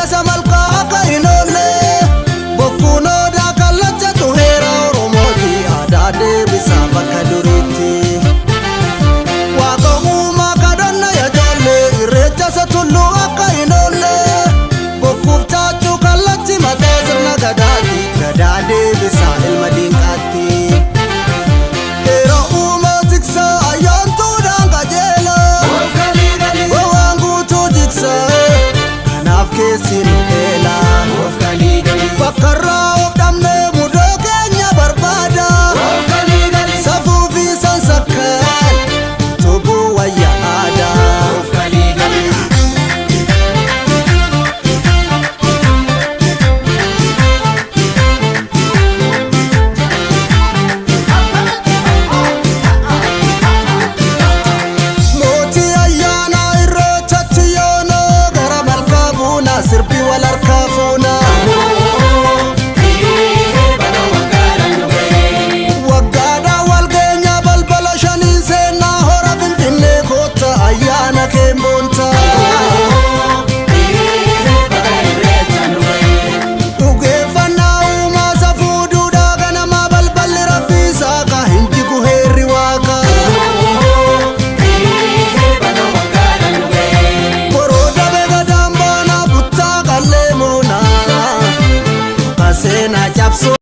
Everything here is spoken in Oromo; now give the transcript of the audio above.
Irreecha isa malkaa akka hin oolle. Bokkuun odaa kallachatu heera Oromooti. Aadaa deebisaa bakka duriitti. Waaqa uumaa kadhanna yaa ijoollee. Irreecha isa tulluu akka hin oolle. Bokkuuf caachuu kallachi mataa sirna gadaati. Gadaa deebisaa ilma diinqaatti. Heera uumaa tiksaa ayyaantuudhaan qajeela. Gowwaan guutuu jigsaa. Kanaaf keessi nu